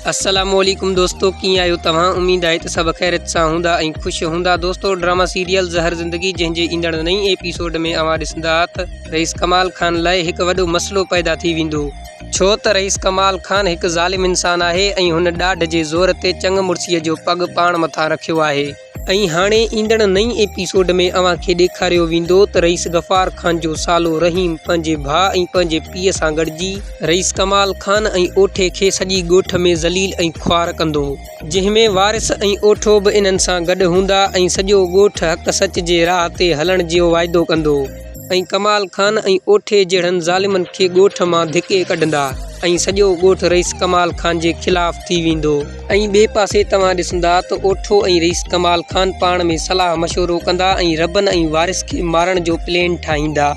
السلام عليڪم دوستو ڪيئن آهيو توهان اميد آهي ته سڀ خيريت سان هوندا ۽ خوش هوندا دوستو ڊراما سيريل زهر زندگي جنهن جي ايندڙ نئين ايپيسوڊ ۾ اوهان ڏسندا ته رئيس ڪمال خان لاء هڪ وڏو مسئلو پيدا ٿي ويندو ڇو ته رئيس ڪمال خان هڪ ظالم انسان آهي ۽ هن ڏاڍ جي زور تي چڱ مڙسيء جو پڳ پاڻ مٿان رکيو آهي. ۽ هاڻي ايندڙ نئين ايپيسوڊ ۾ اوهان کي ڏيکاريو ويندو ته رئيس غفار خان جو سالو رحيم پنهنجي ڀاء ۽ پنهنجي پيء سان گڏجي رئيس ڪمال خان ۽ اوٺي کي سڄي ڳوٺ ۾ ذليل ۽ خوار ڪندو. جنهن ۾ وارث ۽ اوٺو به انهن سان گڏ هوندا ۽ سڄو ڳوٺ حق سچ جي راهه تي هلڻ جيو واعدو ڪندو. ۽ ڪمال خان ۽ اوٺي جهڙن ظالمن کي ڳوٺ مان ڌڪي ڪڍندا ۽ سڄو ڳوٺ رئيس ڪمال خان جي خلاف ٿي ويندو. ۽ ٻئي پاسي توهان ڏسندا ته اوٺو ۽ رئيس ڪمال خان پاڻ ۾ صلاح مشورو ڪندا ۽ ربن ۽ وارث کي مارڻ جو پلين ٺاهيندا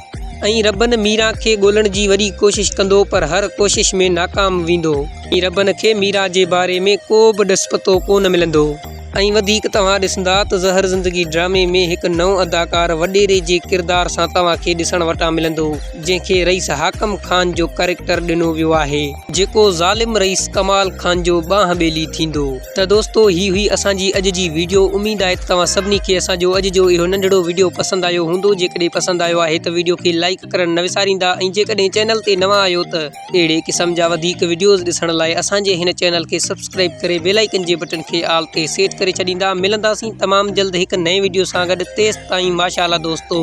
۽ ربن ميران کي ڳولڻ جي وڏي ڪوشش ڪندو پر هر ڪوشش ۾ ناڪام ويندو ۽ ربن کي ميران جي باري ۾ ڪو به ڏس پتو ڪونه ملندو. ۽ وڌيڪ توهان ڏسندا ته زهر زندگي ڊرامي ۾ هڪ نئون اداڪار وڏيري جي ڪردار سان توهان کي ڏسڻ وٽان ملندو جنهن کي رئيس حاڪم خان جو ڪريڪٽر ڏنو ويو آهي جيڪو ظالم رئيس ڪمال خان جو ٻانهن ٻيلي ٿيندو. ته دوستو هي هئي اسان جي اڄ جي ويڊيو اميد آهي ته توهان سڀني کي اسان جو اڄ جو اهو ننڍڙو ويڊيو پسند آيو هوندو جيڪڏهن پسند آيو آهي ته ويڊيو کي لائيڪ ڪرڻ نه وساريندا ۽ جيڪڏهن چينل تي نوان آهيو ته اهڙي قسم جا وڌيڪ وڊيوز ڏسڻ لاء اسان جي هن چينل کي سبسڪرائيب ڪري بيل آئيڪن جي بٽڻ کي آل تي سيٽ ڪري ڇڏيندا ملنداسين تمام جلد هڪ نئين وڊيو سان گڏ تيستائين ماشاء الله دوستو.